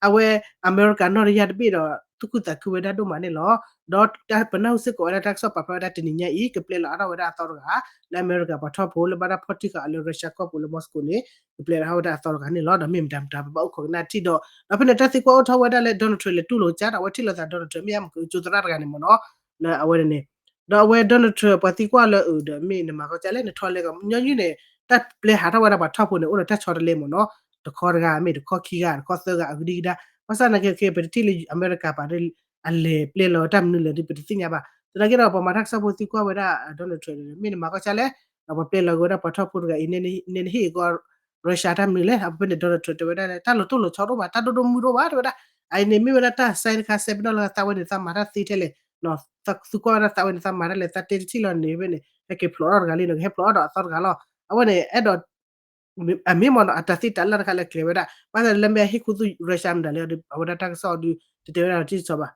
အဝဲ အမဲရကၤနီၢ်တယၢ်တဘ့ၣ်ဒီး သူၣ်ခုသးခုဝဲဒၣ်ဒိၣ်မးန့ၣ်လီၤ. ဒီးပနၢ်ဟူစ့ၢ်ကီးဝဲဒၣ်တၢ်ကစီၣ်ပာ်ဖျါဝဲဒၣ်တနံၤညါအံၤ ကပျဲလီၤအါထီၣ်ဝဲဒၣ်အသီတဂၤ လၢအမဲရကၤပှၤထီၣ်ဖိလၢဘၣ်တၢ်ဖီၣ်တံၢ်ဃာ်အီၤလၢ Russia ကီၢ်ပူၤလၢ Moscow န့ၣ် ကပျဲလီၤအါထီၣ်ဝဲဒၣ်အသီတဂၤန့ၣ်လီၤ. ဒီးမ့ၢ်မတၤမတၤ ပဘၣ်အိၣ်ခိးကနၣ်ထံၣ်ဒီး ဒီးဖဲန့ၣ်တၢ်သံကွၢ်အိၣ်ထီၣ်ဝဲဒၣ်လၢ Donald Trump လဲၤတူၢ်လိာ်ကစၢ်ဒီး အဝဲထံၣ်လိာ်သး Donald Trump မ့ၢ်အမ့ၢ်ကၠိသရၣ်တဂၤန့ၣ်မ့ၢ်နီၤ လၢအဝဲန့ၣ်န့ၣ် ဒီးအဝဲ Donald Trump ပှၤသံကွၢ်လၢအုးဒီး မ့ၢ်နမၤကီၢ်ကၢ်လဲၣ် နထီၣ်လဲၣ်ကီး ညီနုၢ်န့ၣ် တၢ်ပျဲဟးထီၣ်ဝဲဒၣ်ပှၤထီၣ်ဖိန့ၣ် အိၣ်ဒီးတၢ်ဆီတလဲမ့ၢ်နီၤ တခီတဂၤမ့ၢ်တခီခံဂၤ တခီသၢဂၤအကဒံကဒါ ဘၣ်ဆၣ်သနာ်က့ ပတထံၣ်လၢအမဲရကၤပှၤ အလဲၤပျဲလီၤတၢ်မနုၤလဲၣ်ဒီး ပတသ့ၣ်ညါဘၣ်. သနာ်က့ဒီး ပှၤမၤတၢ်ကစီၣ်ဖိသံကွၢ်ဝဲဒၣ် Donald Trump န့ၣ် မ့ၢ်နမၤကီၢ်ကၢ်လဲၣ် ဒီးပှၤပျဲလီၤက့ၤဝဲဒၣ်ပှၤထီၣ်ဖိတဂၤအံၤ နဲနဟ့ၣ်ကီး Russia တၢ်မနုၤလဲၣ် ဖဲန့ၣ် Donald Trump တဲဝဲဒၣ် တၢ်လီၤတိၢ်လီၤဆီဒိၣ်မး တၢ်ဒိၣ်ဒိၣ်မုၢ်ဒိၣ်မး တဲဝဲဒၣ် အအံၤန့ၣ် မ့ၢ်ဝဲဒၣ်တၢ် sign တခါ sign ပနီၣ်လၢသးဝဲန့ၣ် သးမၤတၢ်သ့ထဲလဲၣ် သးသံကွၢ်ဝဲဒၣ်သးဝဲန့ၣ် သးမၤတၢ်လဲၣ် သးတဲတထံၣ်လီၤန့ၣ်ဖဲန့ၣ် ဟဲက့ၤဖျိးထီၣ်တဂၤလံန့ၣ် ကဟဲဖျိးထီၣ်ဒီးအသီတဂၤလီၤ. အဝဲန့ၣ် အဲၣ်ဒိး အမ့ၢ်မ့ၢ်နီၤ အတၢ်သ့တၢ်လၢ်တခါလၢကျဲၤဝဲဒၣ် ဘၣ်ဆၣ်လၢမ့ၢ်အဟ့ၣ်ခူသူၣ် Russia မတၤလဲၣ်ဒီး အဝဲဒၣ်တၢ်ကစီၣ်အီၤဒုး တတဲဝဲဒၣ်လီၤတံၢ်လီၤဆဲးဘၣ်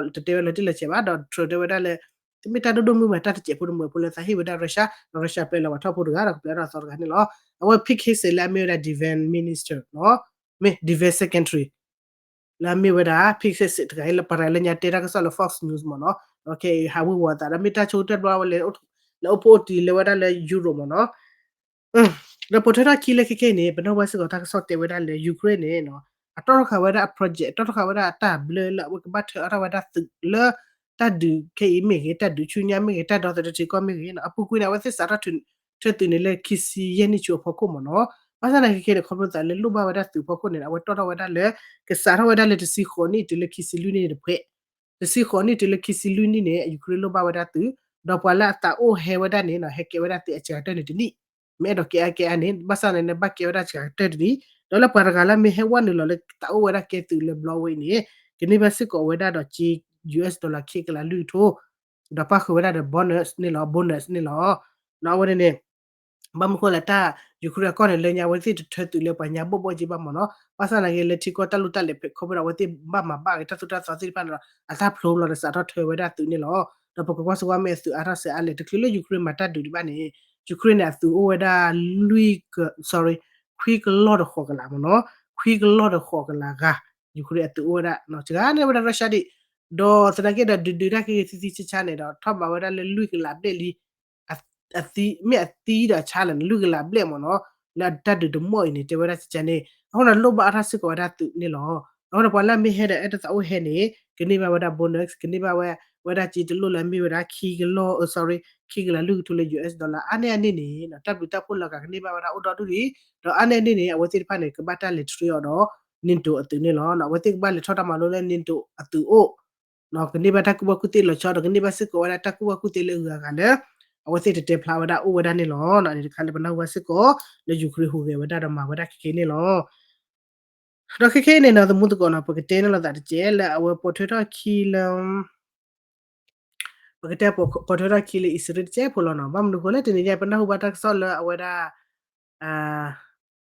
ဒီးတတဲဝဲလီၤတံၢ်လီၤဆဲးဘၣ် ဒီး Trump တဲဝဲဒၣ်လၢ တမ့ၢ်တၢ်ဒိၣ်ဒိၣ်မုၢ်မုၢ် တၢ်တစဲးဖိတမုာ်ဖိလၢသးဟ့ၣ်ဝဲဒၣ် Russia ဒီး Russia ပျဲလီၤပှၤထီၣ်ဖိတဂၤဒီးကပျဲထီၣ်အသီတဂၤန့ၣ်လီၤ. အဝဲ Pete Hegseth လၢအမ့ၢ်ဝဲဒၣ် defense minister နီၤ မ့ၢ် defense secretary လၢအမ့ၢ်ဝဲဒၣ် Pete Hegseth တဂၤအံၤလၢပှၤတဂၤလၢညါတဲတၢ်ကစီၣ်လၢ Fox News မ့ၢ်နီၤ ဒီးခဲအံၤဟးဝဲဝီၤအသးဒီး မ့ၢ်တၢ်ဆိကတၢၢ်တဘျီဝဲလဲၤ လဲၤအိၣ်ဖှိၣ်အိၣ်တံၢ်လၢဝဲဒၣ်လၢ Europe မ့ၢ်နီၤ ဒီးပိာ်ထွဲထီၣ်ခံလၢခဲခဲအံၤန့ၣ် ပနၢ်ဟူဘၣ်စ့ၢ်ကီးတၢ်ကစီၣ်တဲဝဲဒၣ်လၢ Ukraine န့ၣ်နီၤ အတီၣ်ထီၣ်ဃာ်ဝဲဒၣ်အ project အတီၣ်ထီၣ်ဃာ်ဝဲဒၣ်အတၢ်ဘျၢလၢ အဝဲကဘၣ်ထၢအါထီၣ်ဝဲဒၣ်သုးလၢ တၢ်ဒုးခဲအံၤမ့ၢ်ဂ့ၤ တၢ်ဒုးဆူညါမ့ၢ်ဂ့ၤ တၢ်ဒီသဒၢထံကီၢ်မ့ၢ်ဂ့ၤနီၤ အပူၤကွံာ်န့ၣ် အဝဲသ့ၣ်စးထီၣ်ထၢသုးန့ၣ်လၢခံဆံယဲၢ်နံၣ်ဆူအဖီခိၣ်မ့ၢ်နီၤ ဘၣ်ဆၣ်သနာ်က့ခဲန့ၣ် ခီဖျိသးလၢလိၣ်ဘၣ်ဝဲဒၣ်သုးအဖီခိၣ်န့ၣ် အဝဲတီၣ်ထီၣ်ဝဲဒၣ်လၢ ကစးထီၣ်ဝဲဒၣ်လၢတဆံဃိးနံၣ်တုၤလၢခံဆံလွံၢ်နံၣ်တဖှဲး တဆံဃိးနံၣ်တုၤလၢခံဆံလွံၢ်နံၣ်န့ၣ် Ukraine လိၣ်ဘၣ်ဝဲဒၣ်သုး ဒီးပှၤလၢအသးအိၣ်ဟဲဝဲဒၣ်န့ၣ်နီၤ ဟဲကဲဝဲဒၣ်သုးအစှၤကတၢၢ်န့ၣ်တနံၣ်, မ့ၢ်အဲၣ်ဒိးကဲအါကဲအါန့ၣ် ဘၣ်ဆၣ်န့ၣ် ဘၣ်ကဲဝဲဒၣ်စှၤကတၢၢ်တနံၣ်, ဒီးလၢပှၤတဂၤလၢမ့ၢ်ဟဲဝဲနုာ်လီၤလၢသးအိၣ်ဝဲဒၣ်ကဲသုးလၢ Broadway န့ၣ် ကန့ၢ်ဘၣ်စ့ၢ်ကီးဝဲဒၣ်ဒီးစ့ US dollar ခံကလးလွံၢ်ကထိ, ဒီးပၣ်ဃုာ်ဝဲဒၣ်ဒီး bonus န့ၣ်လီၤ, bonus န့ၣ်လီၤ. အဝဲန့ၣ်န့ၣ် ဘၣ်မနုၤဃိလဲၣ် တၢ် Ukraine အကီၢ်န့ၣ် လၢညါအဝဲသ့ၣ်တထၢသုးလၢပှၤညါဘိၣ်ဘိၣ်က့ဘၣ်မ့ၢ်နီၤ, ဘၣ်ဆၣ်သနာ်က့လၢထံကီၢ်တၢ်လူၢ်တၢ်လဲၤဖဲးခီဖျိဒီး အဝဲသ့ၣ်ဘၣ်မၤဘၣ်က့ၤတၢ်သိၣ်တၢ်သီသ့ၣ်တဖၣ်န့ၣ်ဒီး အတၢ်ဖျိလီၤဒီးစးထီၣ်ထၢဝဲဒၣ်သုးန့ၣ်လီၤ. ဒီးပကကွၢ်စ့ၢ်ကီးမ့ၢ်အသုးအါထီၣ်စဲးအါလဲၣ် တချုးလၢ Ukraine မၤတၢ်ဒုးဒံးဘၣ်န့ၣ် Ukraine န့ၣ် အသုးအိၣ်ဝဲဒၣ်လွံၢ်က sorry ခွံကလီၢ်ဒီးဃိးကလးမ့ၢ်နီၤ, ခွံကလီၢ်ဒီးဃိးကလးဂၤ Ukraine အသုးအိၣ်ဝဲဒၣ် စှၤန့ၢ်ဝဲဒၣ် Russia ဒံး, ဒီးသနာ်က့ဒီးဒုးဒုးတၢ်က့ၤသံသံဆါဆါန့ၣ်ဒီး ထီၣ်ဘးဝဲဒၣ်လၢလွံၢ်ကလးဘျဲၣ်လံ အသံ မ့ၢ်အသံဒီးအဆါလဲၣ်န့ၣ် လွံၢ်ကလးဘျဲၣ်မ့ၢ်နီၤ, လၢတၢ်ဒုးတမီၢ်အံၤန့ၣ် တဲဝဲဒၣ်ကကန့ၣ် အဃိန့ၣ်လိၣ်ဘၣ်အါထီၣ်စ့ၢ်ကီးဝဲဒၣ်သုးန့ၣ်လီၤ. အဃိန့ၣ် ပှၤလၢအမ့ၢ်ဟဲဒီးအဲၣ်ဒိးသးအိၣ်ဟဲန့ၣ် ကန့ၢ်ဘၣ်ဝဲဒၣ် bonus ကန့ၢ်ဘၣ်ဝဲ ဝဲဒၣ်စ့တလိၣ်လၢအမ့ၢ်ဝဲဒၣ်ခံကလီၢ် sorry ခံကလးလွံၢ်ကထိလၢ US dollar အါန့ၢ်အန့ၣ်န့ၣ် တၢ်ဘျုးတၢ်ဖှိၣ်လီၤဂာ်ကန့ၢ်ဘၣ်ဝဲဒၣ်အိၣ်ဒီဒူၣ်လံ, ဒီးအါန့ၢ်အန့ၣ်န့ၣ် အဝဲသ့ၣ်တဖၣ်န့ၣ် ကဘၣ်တၢ်လဲၤ train အီၤဒီး NATO အသုးန့ၣ်လီၤ. အဝဲသ့ၣ်ကဘၣ်လဲၤထီၣ်တၢ်မၤလိလၢ NATO အသုးအိၣ် ကန့ၢ်ဘၣ်တၢ်ကူၣ်ဘၣ်ကူၣ်သ့လီၤဆီ ဒီးကန့ၢ်ဘၣ်စ့ၢ်ကီးဝဲဒၣ်တၢ်ကူၣ်ဘၣ်ကူၣ်သ့လၢအဂၤဂၤလၢ အဝဲသ့ၣ်တတဲဖျါဝဲဒၣ်အိၣ်ဝဲဒၣ်န့ၣ်လီၤ. န့ၣ်တခါလၢပနၢ်ဟူဘၣ်စ့ၢ်ကီး လၢ Ukraine ဟူးဂဲၤဝဲဒၣ်ဒီးမၤဝဲဒၣ်ခဲခဲန့ၣ်လီၤ. ဒီးခဲခဲအံၤန့ၣ်နီၤ သမူသကိးနီၤ ပကတဲန့ၣ်လိာ်သးတကဲးလၢအဝဲပိာ်ထွဲထီၣ်ခံလၢ ပကတဲပိာ်ထွဲထီၣ်ခံလၢအံၣ်စရ့လးတစဲးဖိလီၤနီၤ. ဘၣ်မနုၤဃိလဲၣ် တနံၤညါပနၢ်ဟူဘၣ်တၢ်ကစီၣ်လၢအဝဲဒၣ်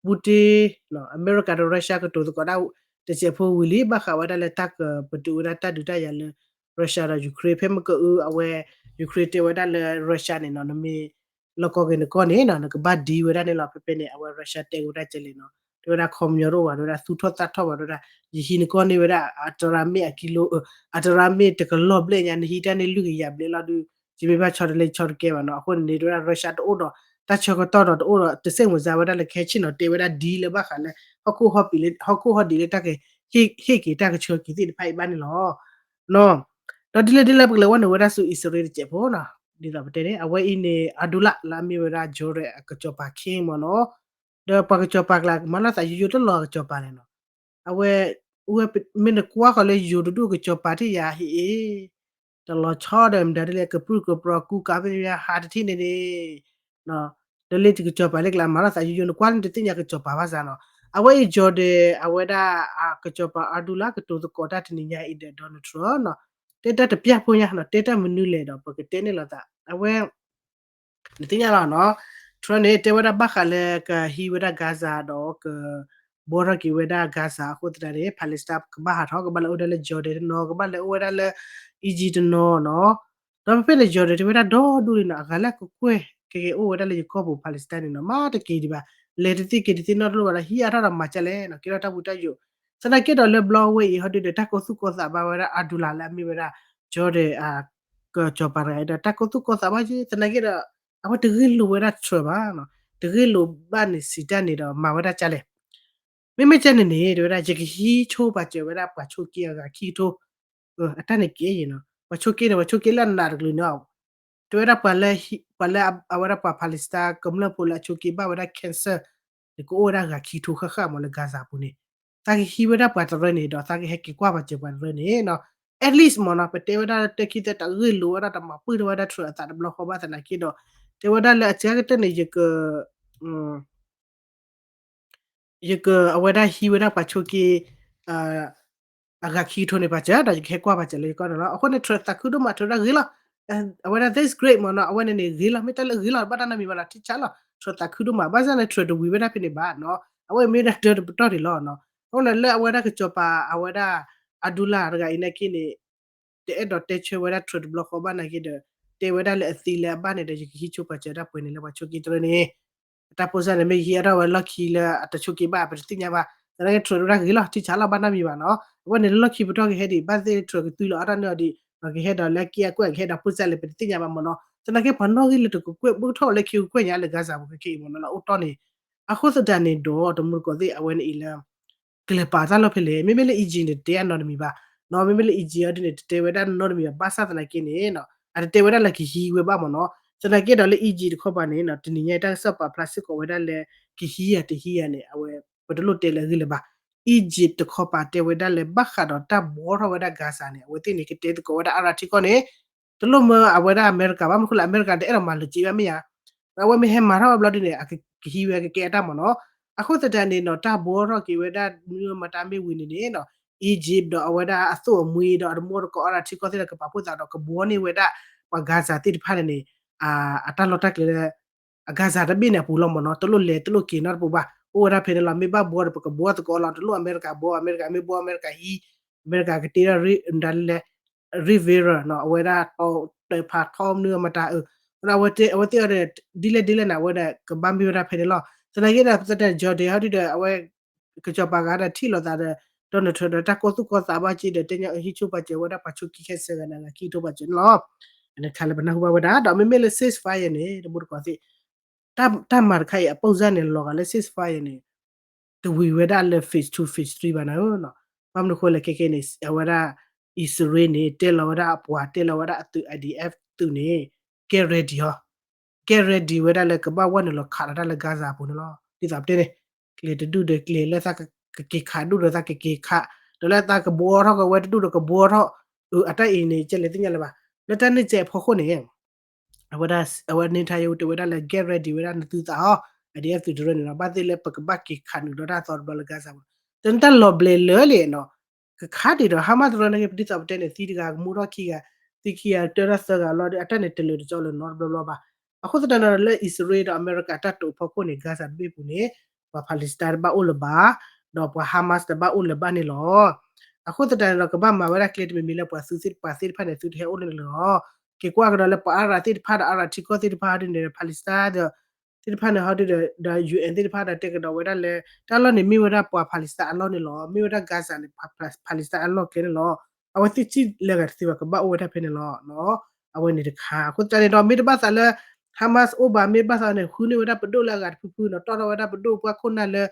Putin အမဲရကၤဒီး Russia ကတိၤသကိးတၢ်တစဲးဖိဝံၤလံ ဘၣ်ဃးဝဲဒၣ်လၢတၢ်ကပတုာ်ဝဲဒၣ်တၢ်ဒုးတၢ်ယၤလၢ Russia ဒီး Ukraine ဖဲမ့ၢ်ကအု အဝဲ Ukraine တဲဝဲဒၣ်လၢ Russia န့ၣ်နီၤ နမ့ၢ်လီၢ်ကီၢ်က့ၤနကီၢ်န့ၣ်နီၤ နကဘၣ်ဒံဝဲဒၣ်န့ၣ်လီၤ. ဖဲဖဲန့ၣ် အဝဲ Russia တဲဝဲဒၣ်ကဲလဲၣ်နီၤ တဲဝဲဒၣ်ခီပညီတအိၣ်ဘၣ် တဲဝဲဒၣ်သူၣ်ထီၣ်သၣ်ထီၣ်ဘၣ် တဲဝဲဒၣ် ယဟံးနကီၢ်န့ၢ်ဝဲဒၣ် အတရၣ်မ့ၣ်အကံလိ အတရၣ်မ့ၣ်တကလီၢ်ဘျဲၣ်ညါ နဟံးတၢ်န့ၢ်လွံၢ်ကယၤဘျဲၣ်လီၤဒုး ယမ့ၢ်ဘၣ်ဆီတလဲဆီတကဲဘၣ်နီၤ. အဃိန့ၣ် တဲဝဲဒၣ် Russia တအိၣ်ဒီး တၢ်ဆၢကတီၢ်ဒီးတအိၣ်ဒီး တစဲးမုၢ်စါဝဲဒၣ်လၢခဲဆ့နီၤ တဲဝဲဒၣ်ဒ်လၢဘၣ်ဃးလၢ ဟီၣ်ခိၣ်ဟီၣ်ဒံးလၢ ဟီၣ်ခိၣ်ဟီၣ်ဒံးလၢတၢ်က ဟ့ၣ်က့ၤတၢ်ကဆှၢက့ၤသ့ၣ်တဖၣ်အံၤဘၣ်န့ၣ်လီၤ. ဒီးဒ်လဲၣ်ဒ်လဲၣ် ပကလဲၤဝဲနုာ်ဝဲဒၣ်ဆူအံၣ်စရ့လးတစဲးဖိနီၤ ဒ်သိးပတဲန့ၣ် အဝဲအံၤန့ၣ် Abdullah လၢအမ့ၢ်ဝဲဒၣ် Jordan အကစီၤပၤ king မ့ၢ်နီၤ ဒီးပှၤကစီၤပၤကျါ မၤလီၤသးယိယိတလီၤကစီၤပၤလဲၣ်နီၤ. အဝဲ မ့ၢ်နကွၢ်ဃီၤလၢယိၤတဒူၣ်ကစီၤပၤထံၣ်ယၤဟံးအ့ၣ် တလီၤဆီဒီးမတၤဒ်လဲၣ် ကပြုၢ်ကပြီၤကူကၤဖဲယၤဟးတထံၣ်န့ၣ်န့ၣ် ဒီးလၢကစီၤပၤလၢကျါ မၤလီၤသးယိယိ နကွၢ်လၢနတသ့ၣ်ညါကစီၤပၤဘၣ်စ့ၢ်နီၤ. အဝဲအံၤ Jordan အဝဲဒၣ် ကစီၤပၤ Abdullah ကတိၤသကိးတၢ်တနံၤညါအံၤဒီး Donald Trump နီၤ တဲတၢ်တပျၢ်ဖိညါနီၤ တဲတၢ်မနုၤလဲၣ်ဒီး ပကတဲန့ၣ်လိာ်သး အဝဲ နသ့ၣ်ညါလီၤနီၤ Trump န့ၣ် တဲဝဲဒၣ်ဘၣ်ဃးလၢကဟံးဝဲဒၣ် Gaza ဒီးက ဘှီထီၣ်က့ၤဝဲဒၣ် Gaza အဃိသတးန့ၣ် Palestine ကဘၣ်ဟးထီၣ် ကဘၣ်လဲၤအိၣ်ဝဲဒၣ်လၢ Jordan တနီၤ ကဘၣ်လဲၤအိၣ်ဝဲဒၣ်လၢ Egypt တနီၤနီၤ. ဒီးဖဲဖဲန့ၣ် Jordan တဲဝဲဒၣ်ဒီဒူၣ်လံနီၤ အဂၤလၢကကွဲၢ်က့ၤက့ၤအိၣ်ဝဲဒၣ်လၢယကီၢ်ပူၤ Palestine န့ၣ်နီၤ မၤတက့ၤဒံးဘၣ် လဲၤတသ့က့ၤတသ့နီတလိၣ်ဘၣ်ဒီး ဟံးအါထီၣ်ဒီးမၤကလဲၣ်နီၤ ကဲထီၣ်တၢ်ပူၤတၢ်ယိာ် သနာ်က့ဒီးလၢ Broadway အံၤဟီဒုဒီး တၢ်ကီသူၣ်ကီသးဘၣ်ဝဲဒၣ် Abdullah လၢအမ့ၢ်ဝဲဒၣ် Jordan ကစီၤပၤတဂၤအံၤဒီး တၢ်ကီသူၣ်ကီသးဘၣ်က့ သနာ်က့ဒီး အဝဲတဂ့ၢ်လိာ်ဝဲဒၣ် Trump ဘၣ်နီၤ တဂ့ၢ်လိာ်ဘၣ်န့ၣ်စံးတၢ်န့ၣ်ဒီး မၤဝဲဒၣ်ကလဲၣ် မ့မ့ၢ်ကဲန့ၣ်န့ၣ် တဲဝဲဒၣ် ယကဟံးဆိပာ်စၢၤဝဲဒၣ်ပှၤဆိးက့အဂၤခံကထိ အတၢ်န့ၣ်ကဲယံၤနီၤ ပှၤဆိးက့န့ၣ် ပှၤဆိးက့လၢအနးတကလုာ်န့ၣ် တဲဝဲဒၣ်ပှၤလၢ ပှၤလၢအဝဲဒၣ်ပှၤ Palestine ကမျၢၢ်ဖိလၢအဆိးက့ဘၣ်ဝဲဒၣ် cancer န့ၣ် ကအိၣ်ဝဲဒၣ်ဂၤခံကထိဃၣ်ဃၣ်မးလၢ Gaza ပူၤန့ၣ် သးကဟံးဝဲဒၣ်ပှၤတရၢန့ၣ်ဒီး သးကဟဲက့ၤကွၢ်ပာ်စၢၤပှၤတရၢန့ၣ်နီၤ at least မ့ၢ်နီၤ ပတဲဝဲဒၣ်လၢတၢ်ခံသၢတဂ့ၢ်လိာ်ဝဲဒၣ်တမၤပှၢ်ထီၣ်ဝဲဒၣ် Trump အသးတဘျီဃီဘၣ်သနာ်က့ဒီး တဲဝဲဒၣ်လၢအစှၤကတၢၢ်န့ၣ် ယက ယက အဝဲဒၣ်ဟံးဝဲဒၣ်ပှၤဆိးက့ အဂၤခံကထိန့ၣ် ပာ်စၢၤ ဒီးယကဟဲကွၢ်ပာ်စၢၤလၢယကီၢ်န့ၣ်လီၤ. အဃိန့ၣ် Trump သးခုဒိၣ်မး Trump ဒၣ်ဂ့ၤလီၤ. အဝဲဒၣ် that's great မ့ၢ်နီၤ အဝဲန့ၣ်န့ၣ် ဂ့ၤလီၤ မ့ၢ်တၢ်လၢဂ့ၤလီၤ ဘၣ်တၢ်နီတမံၤဘၣ်နီၤ ထံဆါလီၤ Trump သးခုဒိၣ်မး ဘၣ်ဆၣ်န့ၣ် Trump တဝံၤဝဲဒၣ်ဖဲန့ၣ်ဘၣ်နီၤ အဝဲမ့ၢ်ဒၣ်တၢတပတီၢ်န့ၣ်လီၤနီၤ. အဃိန့ၣ်လၢအဝဲဒၣ်ကစီၤပၤ အဝဲဒၣ် Abdullah တဂၤအံၤနာ်က့န့ၣ် တအဲၣ်ဒိးတဲဆၢဝဲဒၣ် Trump တဘျီဃီဘၣ်နာ်က့ဒီး တဲဝဲဒၣ်လၢအသံလၢအဘၣ်န့ၣ်ဒီး ယကဟံးဆိပာ်စၢၤဒၣ်ပှဲၤန့ၣ်လၢပှၤဆိးက့တရၢန့ၣ် အတၢ်ဖိစၢ်န့ၣ် မ့ၢ်ယဟံးအါထီၣ်ဝဲလီၢ်ခံလၢအတဆိးက့ဘၣ် ပတသ့ၣ်ညါဘၣ် သနာ်က့ Trump ဒၣ်ဂ့ၤလီၤ ထံဆါလီၤ ဘၣ်နီတမံၤဘၣ်နီၤ. အဝဲန့ၣ်လၢလီၢ်ခံပတီၢ်ကဟဲဒံး ဘၣ်သ့ၣ် Trump ကသွံလီၤအါထီၣ်န့ၢ်အီၤဒံး ကဟဲဒီးလၢက့အကွဲၢ် ကဟဲဒီးဖိစၢ်လဲၣ် ပတသ့ၣ်ညါဘၣ်မ့ၢ်နီၤ. သနာ်က့ ပှၤနီၣ်ဂံၢ်လၢတကကွဲၢ် ဘၣ်ထီၣ်ဝဲလၢခံကကွဲၢ်ညါလၢ Gaza ပူၤခဲကဲအံၤမ့ၢ်နီၤ လၢအိၣ်တီၢ်န့ၣ် အဃိသတးန့ၣ်ဒီး တမူတကိးသ့ၣ် အဝဲန့ၣ်အံၤလၢ ကလဲၤပာ်တၢ်လီၢ်ဖဲလဲၣ် မ့မ့ၢ်လၢ Egypt န့ၣ် တတဲအနီတမံၤဘၣ်နီၤ မ့မ့ၢ်လၢ Egypt အီၤဒ်န့ၣ် တတဲဝဲဒၣ်နီတမံၤဘၣ် ဘၣ်ဆၣ်သနာ်က့န့ၣ် အတတဲဝဲဒၣ်လၢကဟံးဝဲဘၣ်မ့ၢ်နီၤ သနာ်က့ဒီးလၢ Egypt တခီပၤန့ၣ် တနံၤညါအံၤတၢ်ကစီၣ်ပာ်ဖျါစ့ၢ်ကီးဝဲဒၣ်လၢ ကဟံးယၤတဟံးယၤန့ၣ် အဝဲ ပတလိၣ်တဲလၢအဂ့ၢ်လၢၤဘၣ် Egypt တခီပၤတဲဝဲဒၣ်လၢဘၣ်ဃးဒီးတၢ်ဘှီထီၣ်ဝဲဒၣ် Gaza န့ၣ် အဝဲသ့ၣ်န့ၣ် ကတဲသကိးဝဲဒၣ်အါရၤထံကီၢ်န့ၣ် တလိၣ်မၢအဝဲဒၣ်အမဲရကၤဘၣ် မနုၤအဃိလဲၣ် အမဲရကၤတအဲၣ်ဒိးမၤလၢၤက့ဘၣ်မ့ၢ်ဧါ, ဒီးအဝဲမ့ၢ်ဟဲမၤထီၣ်ဝဲဘျီဒုန့ၣ် အကဟံးဝဲကကဲအတၢ်မ့ၢ်နီၤ, အဃိသတးန့ၣ်နီၤ တၢ်ဘှီထီၣ်က့ၤဝဲဒၣ် နွံမတၤမ့ၢ်ဝံၤန့ၣ်န့ၣ်နီၤ Egypt ဒီးအဝဲဒၣ်အသိၣ်အမှံဒီးအတမူတကိးအီၣ်ဒၣ်ထံကီၢ်သ့ၣ်ဒီးကပာ်ဖှိၣ်သးဒီးကဘှီန့ၢ်ဝဲဒၣ် ပှၤ Gaza သ့ၣ်တဖၣ်န့ၣ်န့ၣ် အတၢ်လီၢ်တၢ်ကျဲလၢ အ Gaza တဘ့ၣ်န့ၣ်အပူၤလီၤမ့ၢ်နီၤ တလိၣ်လဲၤတလိၣ်က့ၤနီတပူၤဘၣ် အိၣ်ဝဲဒၣ်ဖဲန့ၣ်လီၤ မ့ၢ်ဘၣ်ဘှီဒီးပကဘှီသကိးလီၤ တလိၣ်အမဲရကၤဘှီ အမဲရကၤမ့ၢ်ဘှီအမဲရကၤဟံး အမဲရကၤကတ့ထီၣ် ဒ်လဲၣ် river နီၤ အဝဲဒၣ်တၢ်ဖးထီမနုၤအမတၤအၢ အဝဲသ့ၣ်အီၤဒီး ဒ်လဲၣ်ဒ်လဲၣ်န့ၣ် အဝဲဒၣ်ကဘၣ်မ့ၢ်ဝဲဒၣ်ဖဲန့ၣ်လီၤ သနာ်က့ဒီး သတး Jordan ဟီဒုဒီး အဝဲ ကစီၤပၤဂၤဒၣ်ထံၣ်လိာ်သးဒီး Donald Trump ဒီးတၢ်ကီသူၣ်ကီသးဘၣ်က့ဒီး တဲညါအဟံးဆိပာ်စၢၤဝဲဒၣ်ပှၤဆိခံခဲစၢၤဂၤန့ၣ် ဂၤခံကထိပာ်စၢၤန့ၣ်လီၤ အန့ၣ်ခါလၢပနၢ်ဟူဘၣ်ဝဲဒၣ် ဒီးမ့မ့ၢ်လၢ ceasefire န့ၣ် တဘိတကီၢ်သ့ၣ် တၢ်မၤတခါအံၤအပိၢ်စၢ်န့ၣ် လီၤဂာ်လၢ ceasefire န့ၣ် တဝံၤဝဲဒၣ်လၢ phase two phase three ဘၣ်နၤဧၢနီၤ ဘၣ်မနုၤဃိလဲၣ်ခဲကဲန့ၣ် အဝဲဒၣ် အံၣ်စရ့လးန့ၣ် တဲလီၤဝဲဒၣ်အပှၤတဲလီၤဝဲဒၣ်အသုး I D F သုးန့ၣ် get ready ဟီ get ready ဝဲဒၣ်လၢကဘၣ်ဝဲနုာ်လီၤခးလီၤတၢ်လၢ Gaza အပူၤန့ၣ်လီၤ ဒ်သိးပတဲန့ၣ် ကျဲၤတဒူၣ်ဒီးကျဲၤလၢသးကက့ၤခး ဒူၣ်ဒီးသးကက့ၤခး ဒီးလၢသးကဘှီထီၣ်ကဝဲတဒူၣ်ဒီးကဘှီထီၣ် အတၢ်အံၤန့ၣ် ကဲလဲၤသ့ၣ်ညါလၢၤဘၣ် လၢတၢ်န့ၣ်စဲးအဖီခိၣ်န့ၣ် အဝဲဒၣ် အဝဲ Netanyahu တဲဝဲဒၣ်လၢ get ready ဝဲဒၣ်နသုသးဟီ I D F သုးတရၢန့ၣ်နီၤ ဘၣ်သ့ၣ်လၢပကဘၣ်က့ၤခးနုာ်ဒီးတၢ်သီတဘျီလၢ Gaza ပူၤ တၢ်လီၤဘျဲးလၢာ်လံနီၤ ကခးဒံးဒီး Hamas တရၢန့ၣ် ဒ်သိးပတဲန့ၣ် သံတဂၤကမူထီၣ်ခံဂၤ သံခံဂၤတၢထီၣ်သၢဂၤလီၤဒီး အတၢ်န့ၣ်တလၢာ်တကၠီလၢၤနီတဘျီဘျီဘၣ် အဃိသတးန့ၣ်ဒီးလၢအံၣ်စရ့လးဒီးအမဲရကၤတၢ်တိာ်အဖီခိၣ်န့ၣ် Gaza တဘ့ၣ်ပူၤန့ၣ် ပှၤ Palestine တဘၣ်အိၣ်လၢၤဘၣ် ဒီးပှၤ Hamas တဘၣ်အိၣ်လၢၤဘၣ်န့ၣ်လီၤ အဃိသတးန့ၣ်ဒီး ကဘၣ်မၤဝဲဒၣ်ကျဲတမံၤမံၤလၢပှၤသုးသ့ၣ်တဖၣ်သ့ၣ်တဖၣ်န့ၣ် သုတဟဲအိၣ်လၢန့ၣ်လီၤ. က့ၤကွၢ်ကဒီးလၢပှၤအါရးသ့ၣ်တဖၣ်ဒီး အါရးထံကီၢ်သ့ၣ်တဖၣ်ဟီဒ်န့ၣ် Palestine ဒီး သ့ၣ်တဖၣ်န့ၣ်ဟီဒ်ဒီး ဒီး U N သ့ၣ်တဖၣ်ဒီးတဲကဒီးဝဲဒၣ်လၢ တၢ်လီၢ်န့ၣ်မ့ၢ်ဝဲဒၣ်ပှၤ Palestine အလီၢ်န့ၣ်လီၤ. မ့ၢ်ဝဲဒၣ် Gaza န့ၣ် Palestine အလီၢ်ကျဲန့ၣ်လီၤ. အဝဲသ့ၣ်စံၣ်လၢဂၤတသ့ဘၣ် ကဘၣ်အိၣ်ဝဲဒၣ်ဖဲန့ၣ်လီၤ. အဝဲန့ၣ်တခါ အဃိသတးန့ၣ်ဒီး မ့ၢ်တဘၣ်သးလၢ Hamas အိၣ်ဘၣ် မ့ၢ်ဘၣ်သးန့ၣ် ဃုန့ၢ်ဝဲဒၣ်ပဒိၣ်လၢအဂၤတဖုဖုနီၤ တီၣ်ထီၣ်ဝဲဒၣ်ပဒိၣ်ပှၢ်ခိၣ်နၢ်လၢ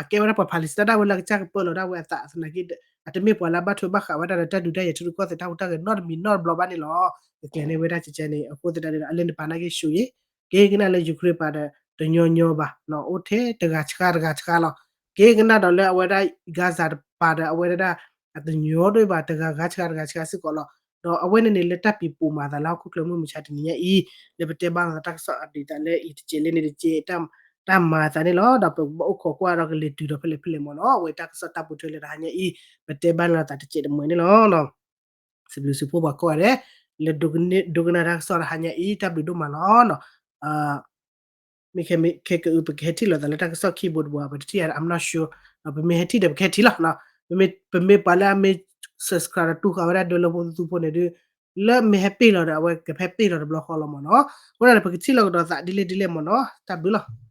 အကဲဝဲဒၣ်ပှၤ Palestine ဒၣ်ဝဲလၢကစၢ်ကပၢလီၤဒၣ်ဝဲအသး သနာ်က့ အတမ့ၢ်ပှၤလၢအဘၣ်ထွဲဘၣ်ဃးဝဲဒၣ်ဒီးတၢ်ဒုးတၢ်ယဲၤထံရူၢ်ကီၢ်သဲးတၢ်ဟူးတၢ်ဂဲၤနီတမံၤနီတဘျီဘၣ်န့ၣ်လီၤ. ကကျဲၤန့ၢ်ဝဲဒၣ်ကကဲန့ၣ် အဃိသတးန့ၣ်ဒီး အလဲၤနပာ်နာ်က့ၢ်ဆူၣ်အံၤ က့ၤကနၣ်လၢ Ukraine ပာ်ဒီးတညီညီဘၣ် အိၣ်ထဲတဂၤဆှါတဂၤဆှါလီၤ. က့ၤကနၣ်ဒီးလၢအဝဲဒၣ် Gaza တပာ်ဒီးအဝဲဒၣ် အတညီတဘၣ် တဂၤဂၤဆှါတဂၤဆှါစ့ၢ်ကီးလီၤ. ဒီးအဝဲန့ၣ်န့ၣ်လၢတၢ်ပံၤပိာ်မၤသးလၢဟီၣ်ခိၣ်ချၢမုၢ်မဆါတနံၤညါအံၤ လၢပတဲဘၣ်လီၤသးတၢ်ကစီၣ် update သးလၢအံၤတကဲးလၢန့ၣ်တကဲး တၢ်မၤသးန့ၣ်လီၤ. ဒီးပကဘၣ်အိၣ်ခိးကွၢ်ဒီးကလဲၤတုၤဒီးဖဲလဲၣ်ဖဲလဲၣ်မ့ၢ်နီၤ အဝဲတၢ်ကစီၣ်တၢ်ပူၤထွဲလၢတဟါညါအံၤ ပတဲဘၣ်လီၤသးတကဲးတမှဲၤန့ၣ်လီၤ. စံးဘျုးစံးဖှိၣ်ပှၤကိးဂၤဒဲး လၢဒိကနၣ်တၢ်ကစီၣ်တဟါညါအံၤ တၢ်ဘျုးဒိၣ်မးလီၤ. မ့ၢ်ခဲကဲအု ပကဟဲထံၣ်လိာ်သးလၢတၢ်ကစီၣ်ခံဘိတဘိ ပတထံၣ်ဧါ I'm not sure ဒီးပမ့ၢ်ဟဲထံၣ်ဒီးပကဟဲထံၣ်လီၤ. ပမ့ၢ်ပှၤလၢအမ့ၢ် subscribe ဒီးတူၢ်ဃာ်ဝဲဒၣ်ဒၢလၢဖိသူဖိန့ၣ်ဒုး လၢမ့ၢ်ဟဲပ့ၢ်လီၤဒီး အဝဲကဖဲပ့ၢ်လီၤတဘျီဃီလီၤမ့ၢ်နီၤ. အဃိဒီးပကထံၣ်လိာ်ကဒီးသးဒ်လဲၣ်ဒ်လဲၣ်မ့ၢ်နီၤ တၢ်ဘျုးလီၤ.